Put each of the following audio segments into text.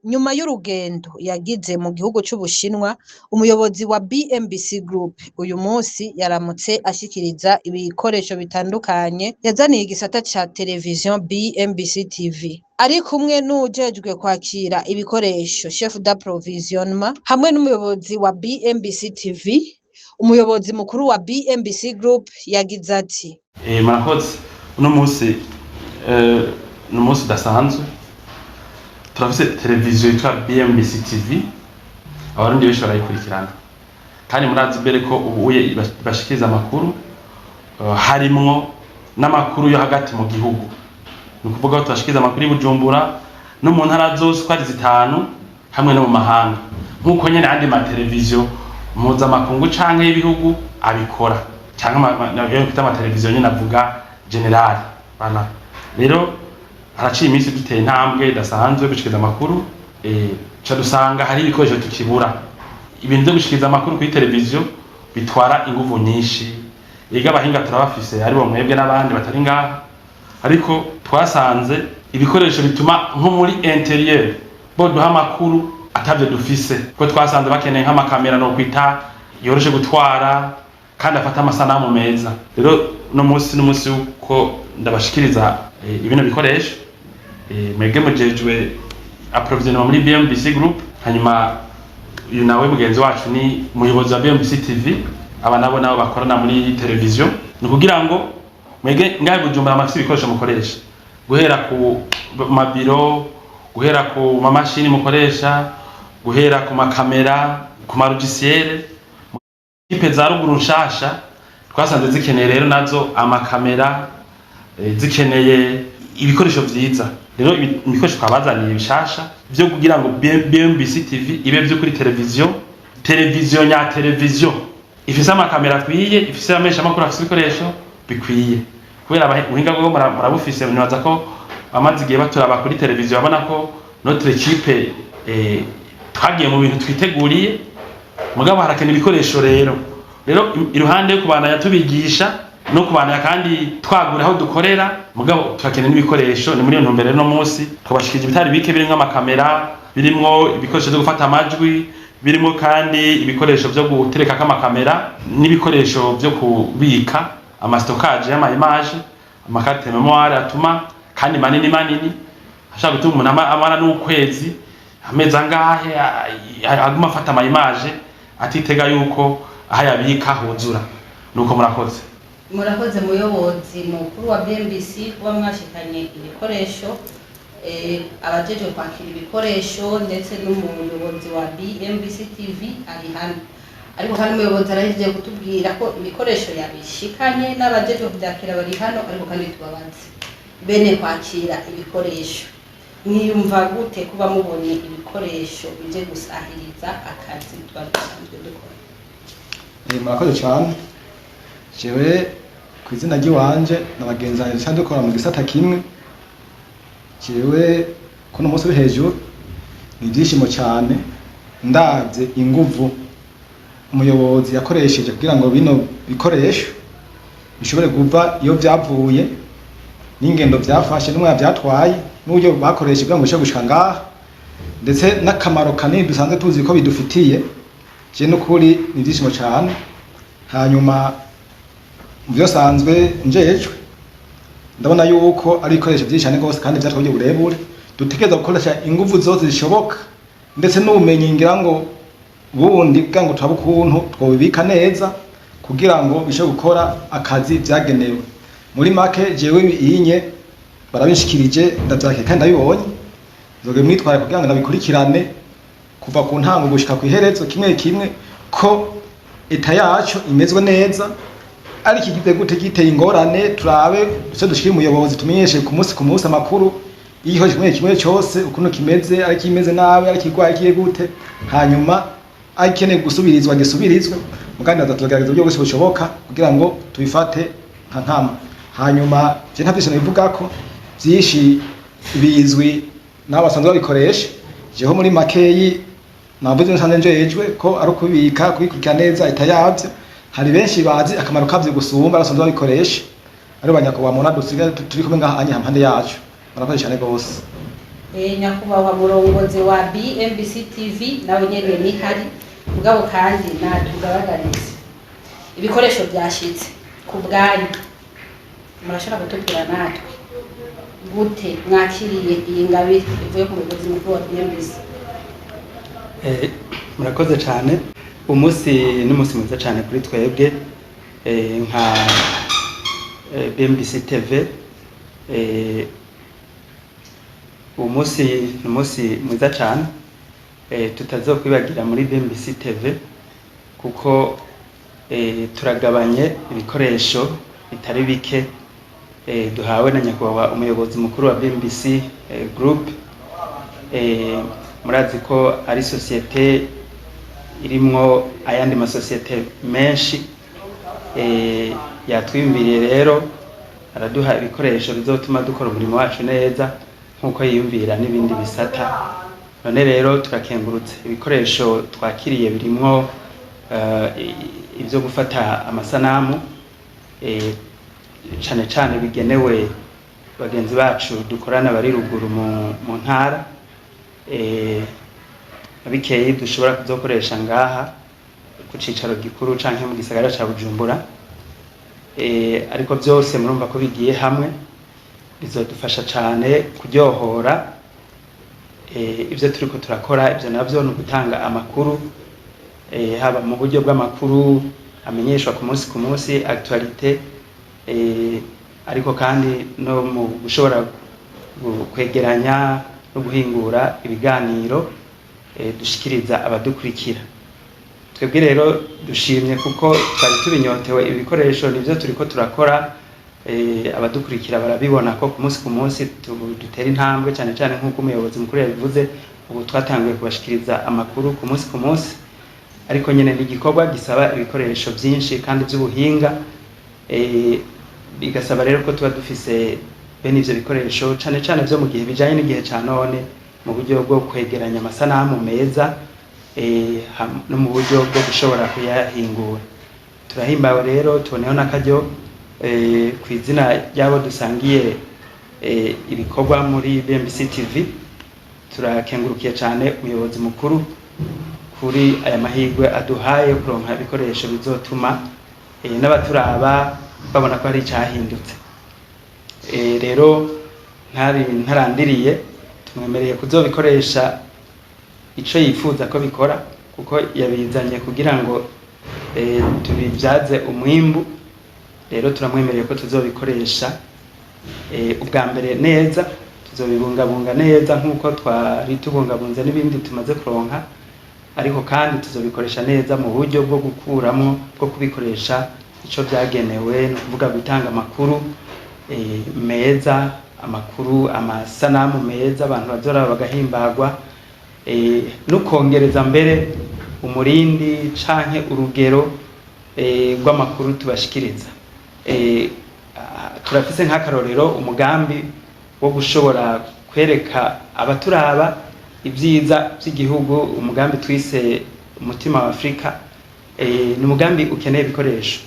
Nyuma y'urugendo yagize mu gihugu c'Ubushinwa, umuyobozi wa BMBC Group uyu munsi yaramutse ashikiriza ibikoresho bitandukanye yazaniye igisata ca televiziyo BMBC TV. Ari kumwe n'uwujejwe kwakira ibikoresho, chef d'approvisionnement, hamwe n'umuyobozi wa BMBC TV, umuyobozi mukuru wa BMBC Group yagize ati: Murakoze. Uno munsi ni umunsi udasanzwe. Turafise televiziyo yitwa BMBC TV, Abarundi benshi barayikurikirana, kandi murazi mbere ko ubuye bashikiriza amakuru, harimwo n'amakuru yo hagati mu gihugu. Ni ukuvuga ko tubashikiriza amakuru y'i Bujumbura no mu ntara zose uko ari zitanu, hamwe no mu mahanga, nk'uko nyene andi mateleviziyo mpuzamakungu canke y'ibihugu abikora, canke ayo twita amateleviziyo nyene avuga général. Voilà. Rero haraciye iminsi duteye intambwe idasanzwe gushikiriza amakuru, ca dusanga hari ibikoresho tukibura. Ibintu vyo gushikiriza amakuru kuri televiziyo bitwara inguvu nyinshi. Ega abahinga turabafise, aribo mwebwe n'abandi batari ngaha, ariko twasanze ibikoresho bituma nko muri intérieur bo duha amakuru atavyo dufise, ko twasanze bakeneye nk'amakamera no kwita yoroshe gutwara kandi afata amasanamu meza. Rero no munsi n'umunsi uko ndabashikiriza ibino bikoresho, mwebwe mujejwe approvisionnement muri BMBC Group, hanyuma uyu nawe mugenzi wacu ni umuyobozi wa BMBC TV, aba nabo bakorana muri televiziyo. Ni ukugira ngo mwebwe ngahe Bujumbura mafise ibikoresho mukoresha, guhera ku mabiro, guhera ku mamashini mukoresha, guhera ku makamera, ku ma logiciel. Équipe za ruguru nshasha twasanze zikeneye rero nazo amakamera, zikeneye ibikoresho vyiza. Rero ibikoresho twabazaniye bishasha vyo kugira ngo BMBC TV ibe vy'ukuri televiziyo, televiziyo nya televiziyo ifise amakamera akwiye, ifise amesha makuru, afise ibikoresho bikwiye, kubera ubuhinga bwo murabufise. Nibaza ko amaze igihe baturaba kuri televiziyo babona ko notre équipe, twagiye mu bintu twiteguriye, mugabo harakena ibikoresho. Rero iruhande yo kubandanya tubigisha no kubandanya kandi twagura aho dukorera, mugabo turakeneye n'ibikoresho. Ni muri iyo ntumbero rero no munsi twabashikirije ibitari bike, birimwo amakamera, birimwo ibikoresho vyo gufata amajwi, birimwo kandi ibikoresho vyo guterekako amakamera n'ibikoresho vyo kubika ama stockage y'ama image, ama carte mémoire atuma kandi manini manini ashobora gutuma umuntu amara n'ukwezi, amezi angahe, aguma afata ama image, atitega yuko aho ayabika huzura. Nuko murakoze. Murakoze, muyobozi mukuru wa BMBC, kuba mwashikanye ibikoresho. Abajejwe kwakira ibikoresho ndetse n'umuyobozi wa BMBC TV ari hano, ariko kandi umuyobozi arahejeje kutubwira ko ibikoresho yabishikanye n'abajejwe kuvyakira bari hano. Ariko kandi tubabaze, bene kwakira ibikoresho, mwiyumva gute kuba mubonye ibikoresho bije gusahiriza akazi twari dusanzwe dukora? Murakoze cyane. Jewe ku izina ry'iwanje na bagenzi banjye dusanzwe dukora mu gisata kimwe, jewe kuno munsi uri hejuru ni ibyishimo cyane. Ndabye inguvu umuyobozi yakoresheje kugira ngo bino bikoresho bishobore kuva iyo byavuye, n'ingendo byafashe, n'umwanya byatwaye, n'uburyo bakoresheje kugira ngo bishobore gushika ngaha, ndetse n'akamaro kanini dusanzwe tuzi ko bidufitiye, je n'ukuri ni ibyishimo cyane. Hanyuma mu byo sanzwe njejwe, ndabona yuko ari ibikoresho byinshi cyane rwose kandi byatwaye uburyo burebure. Dutegereza gukoresha inguvu zose zishoboka, ndetse n'ubumenyi ngira ngo bundi, kugira ngo turabe ukuntu twobibika neza kugira ngo bishobore gukora akazi vyagenewe. Muri make, jewe iyinye barabinshikirije, ndavyakira kandi ndabibonye nzoge mwitwaye kugira ngo ndabikurikirane kuva ku ntango gushika kw'iherezo, kimwe kimwe, ko état yacu imezwe neza, ariko igize gute giteye ingorane, turabe duce dushikire umuyobozi, tumenyeshe ku munsi ku munsi amakuru y'igikoresho kimwe kimwe cyose ukuntu kimeze, ariko imeze nabi, ariko igwaye ikiye gute, hanyuma akeneye gusubirizwa gisubirizwe. Mugandi tugerageza uburyo bwose bushoboka kugira ngo tubifate nka nkama. Hanyuma je nta vyinshi nobivuga ko, vyinshi bizwi n'abo basanzwe babikoresha. Jeho muri makeyi navuze nsanze njejwe ko ari ukubika, kubikurikira neza état yavyo. Hari benshi bazi akamaro kavyo gusumba basanzwe babikoresha, ari banyakubahwa mubona dusigaye turi kumwe ngaha anya hampande yacu. Murakoze cyane gose. Nyakubahwa murongozi wa BMBC TV nawe nyene nihari, mugabo kandi natugaragarize ibikoresho byashitse ku bwanyu. Murashobora kutubwira natwe gute mwakiriye iyi ngabire ivuye ku muyobozi mukuru wa BMBC? Murakoze cyane. Umunsi ni umunsi mwiza cyane kuri twebwe nka BMBC TV. Uwo munsi ni umunsi mwiza cyane tutazokwibagira muri BMBC TV, kuko turagabanye ibikoresho bitari bike duhawe na nyakubahwa umuyobozi mukuru wa BMBC Group. Murazi ko ari sosiyete irimwo ayandi masosiyete menshi. Yatwiyumviriye rero araduha ibikoresho bizotuma dukora umurimo wacu neza nk'uko yiyumvira n'ibindi bisata. None rero turakengurutse. Ibikoresho twakiriye birimwo ibyo gufata amasanamu, cane cane bigenewe bagenzi bacu dukorana bari ruguru mu ntara, bikeyi dushobora kuzokoresha ngaha ku cicaro gikuru canke mu gisagara ca Bujumbura. Ariko byose murumva ko bigiye hamwe bizodufasha cane kuryohora ivyo turiko turakora. Ivyo navyo ni ugutanga amakuru, haba mu buryo bw'amakuru amenyeshwa ku munsi ku munsi, actualité, ariko kandi no mu gushobora kwegeranya no guhingura ibiganiro dushikiriza abadukurikira. Twebwe rero dushimye kuko twari tubinyotewe. Ibikoresho nivyo turiko turakora, abadukurikira barabibona ko ku munsi ku munsi dutera intambwe, cyane cyane nk'uko umuyobozi mukuru yabivuze, ubu twatanguye kubashikiriza amakuru ku munsi ku munsi. Ariko nyine ni igikorwa gisaba ibikoresho byinshi kandi by'ubuhinga, bigasaba rero ko tuba dufise bene ivyo bikoresho, cane cane vyo mu gihe bijanye n'igihe ca none, mu buryo bwo kwegeranya amasanamu meza no mu buryo bwo gushobora kuyahingura. Turahimbawe rero, tuboneyeho n'akaryo ku izina ry'abo dusangiye ibikorwa muri BMBC TV, turakengurukiye cyane umuyobozi mukuru kuri aya mahirwe aduhaye kuronka ibikoresho bizotuma n'abaturaba babona ko hari icyahindutse. Rero ntari ntarandiriye, tumwemereye kuzobikoresha ico yifuza ko bikora, kuko yabizanye kugira ngo tubibyaze umwimbu. Rero turamwemereye ko tuzobikoresha ubwa mbere neza, tuzobibungabunga neza nk'uko twari tubungabunze n'ibindi tumaze kuronka, ariko kandi tuzobikoresha neza mu buryo bwo gukuramo, bwo kubikoresha ico byagenewe, ni ukuvuga gutanga amakuru meza, amakuru, amasanamu meza abantu bazoraba bagahimbagwa, no kongereza mbere umurindi canke urugero rw'amakuru tubashikiriza. Turafise nk'akarorero umugambi wo gushobora kwereka abaturaba ibyiza by'igihugu, umugambi twise Umutima wa Afrika. Ni umugambi ukeneye ibikoresho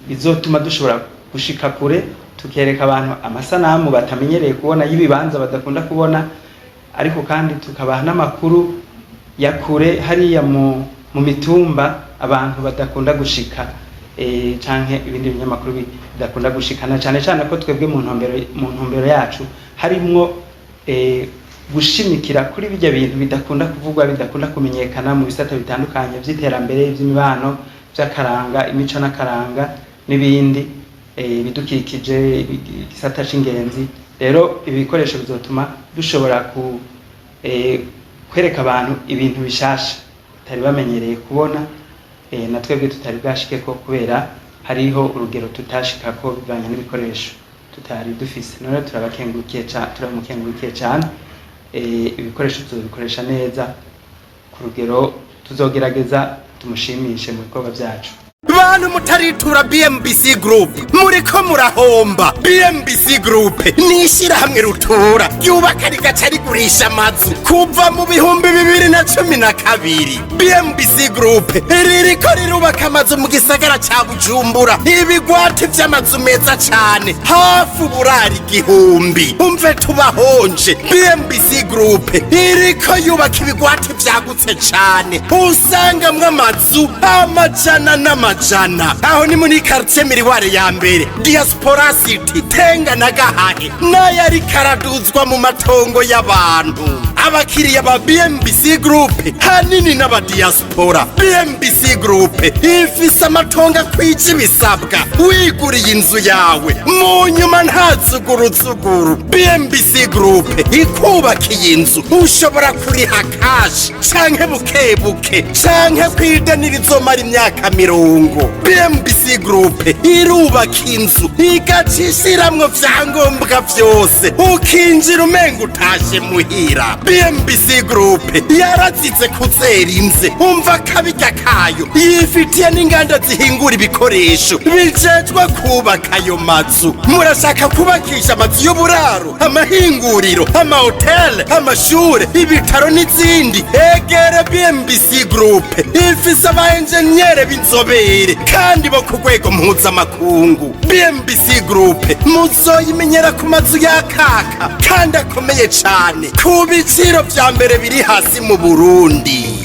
bizotuma dushobora gushika kure, tukereka abantu amasanamu batamenyereye kubona y'ibibanza badakunda kubona, ariko kandi tukabaha n'amakuru ya kure hariya mu mitumba abantu badakunda gushika, canke ibindi binyamakuru bidakunda gushikana, cane cane ko twebwe mu ntumbero yacu harimwo gushimikira kuri bijya bintu bidakunda kuvugwa, bidakunda kumenyekana mu bisata bitandukanye vy'iterambere, vy'imibano, vy'akaranga, imico n'akaranga n'ibindi, ibidukikije, igisata c'ingenzi. Rero ibi bikoresho bizotuma dushobora kwereka abantu ibintu bishasha batari bamenyereye kubona, na twebwe tutari bwashikeko kubera hariho urugero tutashikako bivanye n'ibikoresho tutari dufise. None turabakengurukiye turamukengurukiye cane. Ibikoresho tuzobikoresha neza ku rugero tuzogerageza tumushimishe mu bikorwa vyacu. Bantu. Abataritura BMBC Group, muriko murahomba. BMBC Group ni ishyirahamwe rutura ryubaka rigaca rigurisha amazu kuva mu 2012. BMBC Group ririko rirubaka amazu mu gisagara ca Bujumbura, ibigwati vy'amazu meza cane, hafi uburari 1000. Umve tubahonje, BMBC Group iriko yubaka ibigwati vyagutse cane, usangamwo amazu amajana n'amajana. Aho ni muri quartier Miroir ya mbere, Diaspora City, Tenga na Gahahe, n'ayo ariko araduzwa mu matongo y'abantu. Abakiriya ba BMBC Group hanini n'abadiaspora. BMBC Group ifise amatongo akwije ibisabwa, wiguriye inzu yawe mu nyuma nta zuguruzuguru. BMBC Group ikubakiye inzu, ushobora kuriha cash canke bukebuke canke kwideni rizomara imyaka 50. BMBC Group irubaka inzu igaca ishiramwo vyangombwa vyose, ukinjira umenga utashe muhira. BMBC Group yarazize kuzera inze, umva akabirya kayo, yifitiye n'inganda zihingura ibikoresho bijejwe kubaka ayo mazu. Murashaka kubakisha amazu y'uburaro, amahinguriro, amahoteli, amashure, ibitaro n'izindi? Egere BMBC Group, ifise aba enjeniyere b'inzobere kandi bo ku rwego mpuzamakungu. BMBC Group muzoyimenyera ku mazu yakaka kandi akomeye cane, ku biciro vya mbere biri hasi mu Burundi.